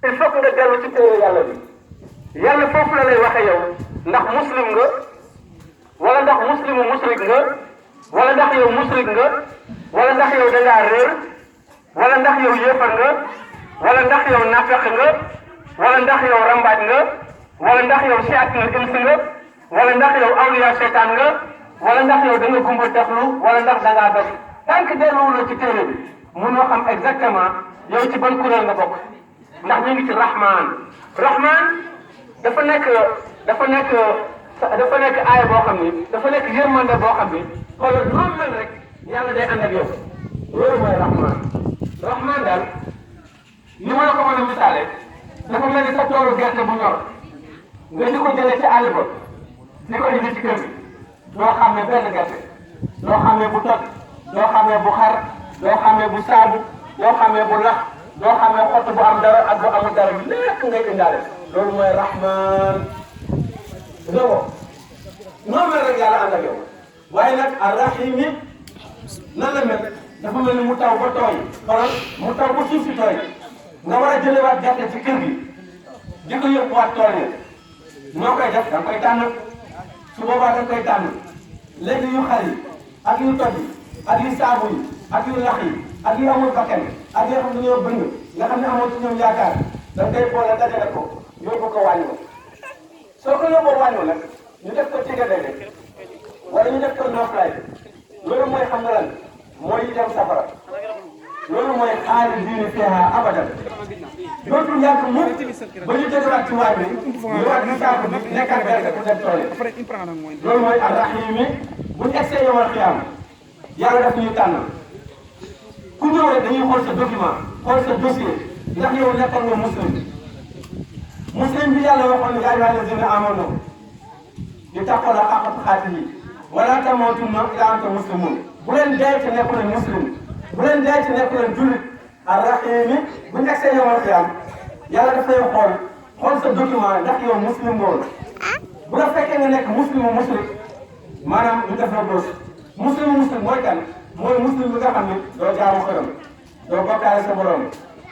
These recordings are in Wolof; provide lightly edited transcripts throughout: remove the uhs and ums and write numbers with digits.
il faut que nga dellu ci téere yàlla bi yàlla foofu la lay waxe yow ndax muslim nga wala ndax muslimu musrik nga wala ndax yow musrik nga wala ndax yow da ngaa réer wala ndax yow yéefar nga wala ndax yow nafeq nga wala ndax yow rambaaj nga wala ndax yow seytaane ins nga wala ndax yow awliya seytaan nga wala ndax yow da nga gumba taxlu wala ndax da ngaa dof tant que delluwuloo ci téere bi mënoo xam exactement yow ci ban kuréel nga bokk ndax ñu ngi ci rahman dafa nekk aaya boo xam ni dafa nekk yërmande boo xam ni xoolal noonu mel rek yàlla day ànd ak yow loolu mooy rahman daal ni ma la ko mën a misaale dafa mel ni sa toolu gerte bu ñor nga di ko jëlee ci àll ba di ko indi ci kër gi doo xam ne benn gerte doo xam ne bu toj doo xam ne bu xar doo xam ne bu saabu doo xam ne bu lax doo xam ne xott bu am dara ak bu amul dara bi lépp ngay indaale loolu mooy rahman doo noo mel rek yàlla ànd ak yow waaye nag arrahim yi nan la mel dafa mel ni mu taw ba tooy xoolal mu taw ba suuf si tooy nga war a jëlewaat gerte ci kër gi di ko yóbbuwaat tool yi noo koy def da nga koy tànn su boobaa da nga koy tànn léegi yu xar yi ak yu toj yi ak yu saabu yi ak yu lax yi ak yu amul bakkan ak yoo xam ne dañoo bëgg nga xam ne amoo ci ñoom yaakaar da nga koy boole dajale ko yóbbu ko wàññi ko soo ko yóbboo wàññi nag ñu def ko tigadege wala ñu def ko noflaay loolu mooy xam nga lan mooy yi dem safara loolu mooy xaalidiina fiihaa abadan dootul yàgg mukk ba ñu jógewaat ci waay bi ñu waat ñu saako bi nekkaat gerte pour dem tool yi loolu mooy arrahim yi bu ñu egsee yomal xiyaam yàlla daf ñuy tànn ku ñëw rek dañuy xool sa document xool sa dossier ndax yow nekkoon nga muslim bi yàlla waxoon ne yaa ayyuhaa llaziina aamanuu ittaqullaaha haqqa tuqaatihi wa laa tamuutunna illaa wa antum muslimuun bu leen dee ci nekku leen muslim bu leen dee ci nekku leen jullit arrahim yi bu ñu egsee yomal xiyaam yàlla daf lay xool sa document ndax yow muslim nga woon bu la fekkee nga nekk muslimu musrik maanaam ñu def la gauche muslimu muslim mooy kan mooy muslim bi nga xam ne doo jaamu xërëm doo bokkaale sa borom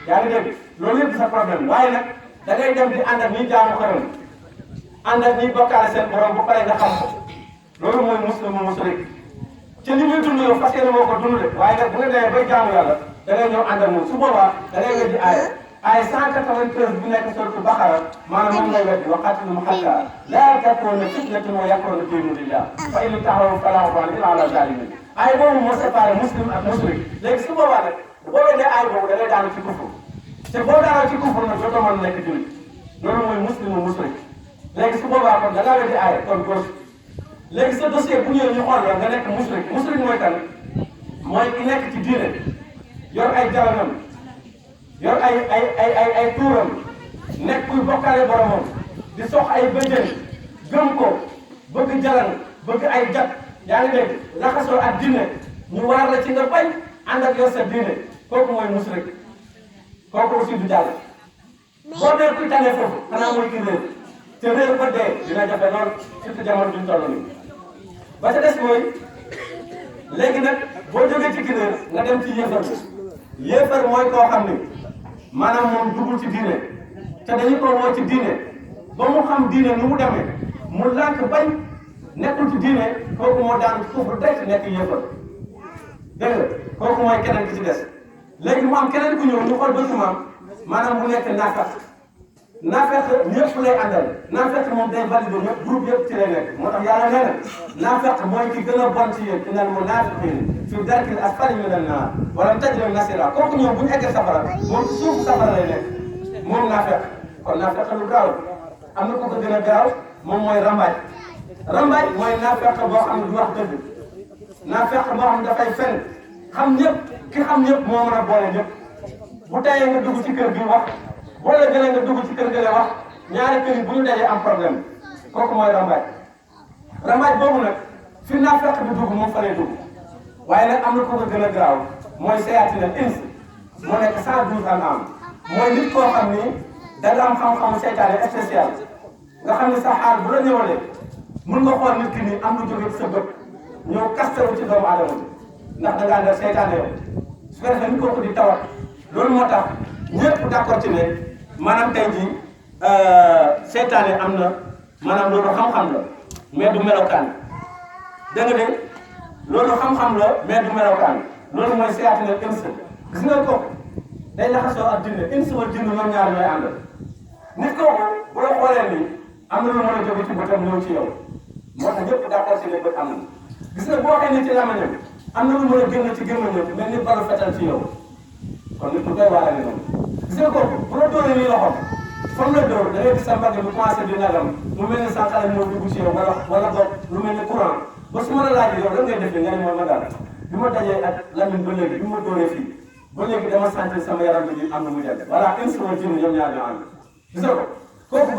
yaa ngi dégg loolu yëpp sa problème waaye nag da ngay dem di ànd ak ñi jaamu xërëm ànd ak ñi bokkaale seen borom bu pare nga xam ko loolu mooy muslimu musrik ci li muy dund yow parce que moo ko dund de waaye nag bu nga demee bay jaamu yàlla da ngay ñëw ànd ak moom su boobaa da ngay weddi aaya 193 bu nekk suratu Baqara maanaam moom ngay weddi wa qaatiluhum hattaa laa takuuna fitnatun wa yakuuna diinu lillaah fa in intahaw falaa udwaana illaa alaa zaalimiin aaya boobu moo séparé muslim ak musrik léegi su boobaa nag boo weddee aaya boobu da ngay daanu ci kufur te boo daanoo ci kufur nag dootoo mën a nekk jullit loolu mooy muslim ak musrik léegi su boobaa kon da ngaa weddi aaya kon góor léegi sa dossier bu ñëwee ñu xool la nga nekk musrik mooy kan mooy ki nekk ci diine yor ay jalanam yor ay tuuram nekk kuy bokkaale boromam di sox ay bëjën gëm ko bëgg jalan bëgg ay jat yaa ngi dégg laxasoo ak diine ñu waar la ci nga bañ ànd ak yor sa diine kooku mooy musrik kooku aussi du jàll boo dee kuy tànnee foofu xanaa mooy ki réer te réer ba dee dina jafe lool surtout jamono duñ toll nii ba ca des mooy léegi nag boo jógee ci ki réer nga dem ci yéefar mooy koo xam ni maanaam moom dugul ci diine te dañu ko woo ci diine ba mu xam diine nu mu demee mu lànk bañ nekkul ci diine kooku moo daan kufur direct nekk yéefar dégg nga kooku mooy keneen ki ci des léegi mu am keneen ku ñëw ñu xool document maanaam mu nekk naafeq ñëpp lay àndal naafeq moom day validé ñëpp groupe yëpp ci lay nekk moo tax yàlla nee na naafeq mooy ki gën a bon ci yéen innal munaafiqiina fii darkil asfali minan naar wa lan tajida lahum nasiira kooku ñoom bu ñu eggee safara moom ci suufu safara lay nekk moom naafeq kon naafeq lu gaaw am na ku ko gën a gaaw moom mooy rambaaj mooy naafeq boo xam ne du wax dëgg naafeq boo xam ne dafay fen xam ñëpp ki xam ñëpp moo mën a boole ñëpp bu tayee nga dugg ci kër gi wax boo la gënee nga dugg ci kër gi la wax ñaari kër yi bu ñu dajee am problème kooku mooy rambaaj boobu nag fi naafeq bi dugg moom fa lay dugg waaye nag am na ko gën a garaaw mooy sayaatina ins moo nekk 112 am mooy nit koo xam ni da nga am xam-xamu seytaane spécial nga xam ne sa xaal bu la ñëwalee mun nga xool nit ki nii am lu jóge ci sa bët ñëw kastaru ci doomu aadama bi ndax da ngaa def seytaane yow su ko defee nit kooku di tawat loolu moo tax ñëpp d'accord ci ne maanaam tey jii seytaane am na maanaam loolu xam-xam la mais du melokaan dégg nga de loolu xam-xam la mais du melokaan loolu mooy sayaatina ins gis nga kooku day laxasoo ak jinne ins wala jinne ñoom ñaar ñooy ànd nit kooku bu la xoolee nii am na lu mën a jóge ci bëtam ñëw ci yow moo tax ñëpp d'accord ci ne bët am na gis nga boo waxee ni ci lamañam am na lu mën a génn ci gémmañam mel ni balu fetal ci yow kon nit ku doy waar ni noonu gis nga kooku bu la dóoree nii loxoom fam la dóor da ngay gis sa mbagg bi commencé di nagam mu mel ni sànqale moo dugg ci yow wala boog lu mel ni courant ba su ma la laajee yow lan ngay defee nga ne ma daal bi ma dajee ak Lamine ba léegi bi ma dóoree fii ba léegi dama sentir sama yaram bi am na mu jàll voilà une semaine ci ñoom ñaar ñoo ànd gis nga ko kooku